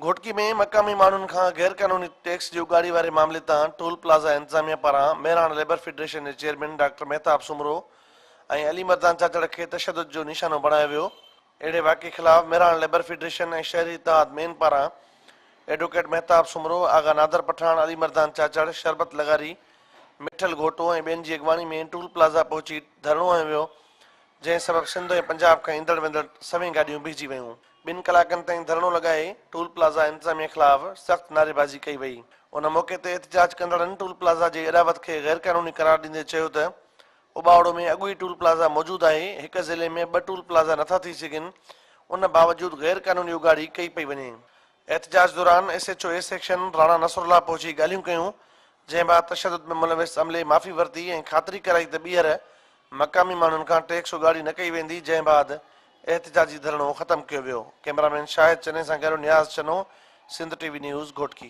گهوٽڪي ۾ مقامي ماڻهن کان غيرقانوني ٽيڪس جي اڳاڙي واري معاملي تان ٽول پلازا انتظاميا پاران مهراڻ ليبر فيڊريشن جي چيئرمين ڊاڪٽر مهتاب سومرو ۽ علي مردان چاچڙ کي تشدد جو نشانو بڻايو ويو. اهڙي واقعي خلاف مهراڻ ليبر فيڊريشن ۽ شهري اتحاد مين پاران ايڊووڪيٽ مهتاب سومرو، آغا نادر پٺاڻ، علي مردان چاچڙ، شربت لغاري، مٺل گهوٽو ۽ ٻين جي اڳواڻي ۾ ٽول پلازا پهچي ڌرڻو هنيو ويو، جنهن سبب سنڌ ۽ پنجاب کان ايندڙ ويندڙ سوين گاڏيون بيهجي ويون. ٻن ڪلاڪن تائين ڌرڻو لڳائي ٽول پلازا انتظاميا خلاف سخت نعريبازي ڪئي وئي. ان موقعي تي احتجاج ڪندڙن ٽول پلازا جي اڏاوت کي غيرقانوني قرار ڏيندي چيو ته اوٻاوڙو ۾ اڳ ئي ٽول پلازا موجود آهي، هڪ ضلعي ۾ ٻه ٽول پلازا نٿا ٿي سگهن، ان باوجود غيرقانوني اڳاڙي ڪئي پئي وڃي. احتجاج دوران S H O A section Rana Nasrullah پهچي ڳالهيون ڪيون، جنهن بعد تشدد ۾ ملوث عملي معافي ورتي ۽ خاطري ڪرائي ته ٻيهر مقامي ماڻهن کان ٽيڪس اڳاڙي نه ڪئي ويندي، جنهن بعد احتجاجي ڌرڻو ختم ڪيو ويو. ڪئميرامين شاهد چني سان گڏ Niaz Channo, Sindh T V news, Ghotki.